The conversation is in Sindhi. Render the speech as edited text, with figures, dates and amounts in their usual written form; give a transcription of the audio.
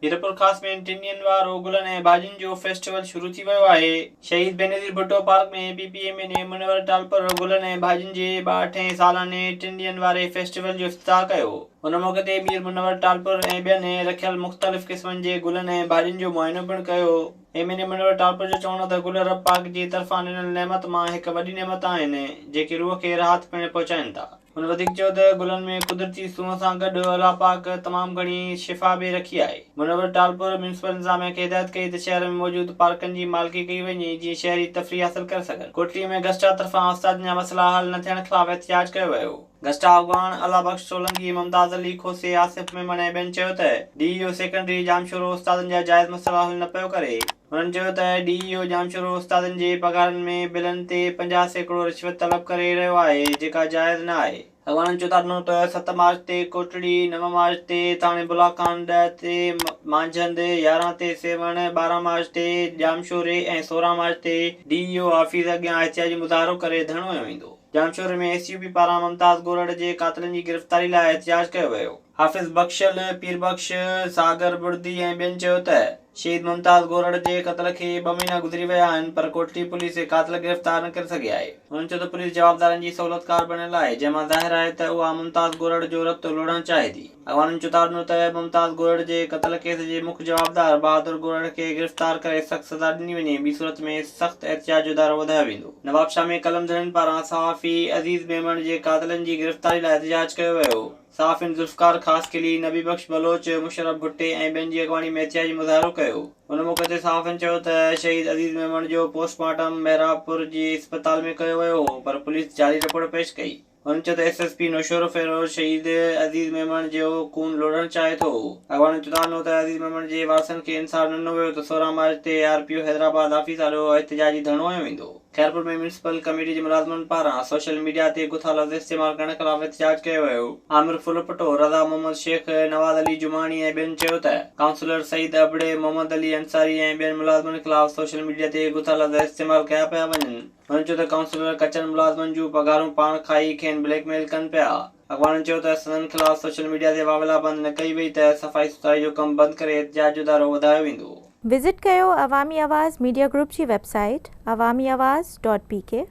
ميرپورخاص ۾ ٽن ڏينهن وارو گلن ۽ ڀاڄين جو فيسٽيول شروع ٿي ويو آهي. Shaheed Benazir Bhutto park ۾ P P M N A Munawar Talpur گلن ۽ ڀاڄين جي ٻاهٺين سالاني ٽن ڏينهن واري فيسٽيول جو افتتاح ڪيو. ان موقعي تي مير منور ٽالپر ۽ ٻين رکيل مختلف قسمن جي گلن ۽ ڀاڄين جو معائنو پڻ ڪيو. M N A Munawar Talpur جو چوڻ هو ته گل رب پاڪ جي طرفان ڏنل نعمت مان هڪ وڏي نعمت آهن، جيڪي روح کي راحت پڻ پهچائين ٿا. هن وڌيڪ چيو ته گلن ۾ قدرتي سونهن سان گڏ الله پاڪ تمام گهڻي شفا به رکي آهي. منور ٽالپر ميونسپل انتظاميا کي هدايت ڪئي ته شهر ۾ موجود پارڪن جي مالڪي ڪئي وڃي جيئن شهري تفريح حاصل ڪري سگهن. ڪوٽڙي ۾ گسٽا طرفان استادن جا مسئلا حل نه ٿيڻ خلاف احتجاج ڪيو ويو. گسٽا اڳواڻ الله بخش سولنگي، ممتاز علي کوسي، آصف ميمڻ ۽ ٻين چيو ته ڊي اي او سيڪنڊري ڄامشورو استادن جا جائز مسئلا حل نه پيو ڪري. هنن چيو ته ڊي اي او ڄامشورو استادن جي پگهارن ۾ بلن تي 50% رشوت طلب ڪري رهيو آهي جيڪا جائز نه آهي. اڳواڻن چوڌاري ڏنو ته 7 مارچ تي ڪوٽڙي، 9 مارچ تي ٿاڻي بلاخان، 10 تي مانجهند، 11 تي سيوهڻ، 12 مارچ تي ڄامشوري ۽ 16 مارچ تي ڊي اي او آفيس اڳيان احتجاجي مظاهرو ڪري ڌرڻو هنيو ويندو. ڄامشوري ۾ ايس يو پي پاران ممتاز گورڙ جي قاتلن جي گرفتاري لاء احتجاج ڪيو ويو. حافظ بخشل، پير بخش، ساگر بڙدي ۽ ٻين چيو ته شهيد ممتاز گورڙ جي قتل کي ٻه مهينا گذري ويا آهن پر ڪوٽڙي پوليس قاتل گرفتار نه ڪري سگهي آهي. هنن چيو ته پوليس جوابدارن جي سهولتڪار بڻيل آهي جنهن مان ظاهر آهي ته اها ممتاز گورڙ جو رت لوڙهڻ چاهي ٿي. اڳواڻن چتاء ڏنو ته ممتاز گورڙ جي قتل ڪيس جي مک جوابدار بهادر گورڙ کي گرفتار ڪري سخت سزا ڏني وڃي ٻي صورت ۾ سخت احتجاج جو دائرو وڌايو ويندو. نوابشاهه ۾ قلم ڌڻين پاران صحافي عزيز ميمڻ جي قاتلن جي گرفتاري لاء احتجاج ڪيو ويو. صحافين ذوالفقار خاصخيلي، نبي بخش بلوچ، مشرف ڀٽي ۽ ٻين جي اڳواڻي ۾ احتجاجي مظاهرو ڪيو. ان موقعي تي صحافين چيو ته شهيد عزيز ميمڻ جو پوسٽ مارٽم محرابپور جي اسپتال ۾ ڪيو ويو هو پر پوليس جعلي رپورٽ پيش ڪئي. هنن چيو ته ايس ايس پي نوشهروفيروز شهيد عزيز ميمڻ جو خون لوڙهڻ چاهي ٿو. اڳواڻن چتاء ڏنو ته عزيز ميمڻ جي وارثن کي انصاف نه ڏنو ويو ته 16 مارچ تي آر پي او حيدرآباد آفيس آڏو احتجاجي ڌرڻو هنيو ويندو. خيرپور ۾ ميونسپل ڪميٽي جي ملازمن پاران سوشل ميڊيا تي گٿا لفظ استعمال ڪرڻ خلاف احتجاج ڪيو ويو. عامر ڦلپٽو، رضا محمد شيخ، نواز علي جماڻي ۽ ٻين چيو ته ڪائونسلر سعيد ابڙي، محمد علي انصاري ۽ ٻين ملازمن خلاف سوشل ميڊيا تي گٿا لفظ استعمال ڪيا پيا وڃن. هنن چيو ته ڪائونسلر ڪچن ملازمن جون پگهارون پاڻ کائي کين بليڪ ميل ڪن پيا. اڳواڻن چيو ته سندن خلاف سوشل ميڊيا تي واويلا بند نه ڪئي وئي ته صفائي سٿرائي جو ڪم بند ڪري احتجاج جو دائرو وڌايو ويندو. وزٽ ڪيو عوامي آواز ميڊيا گروپ جي website Awami Awaz dot P K.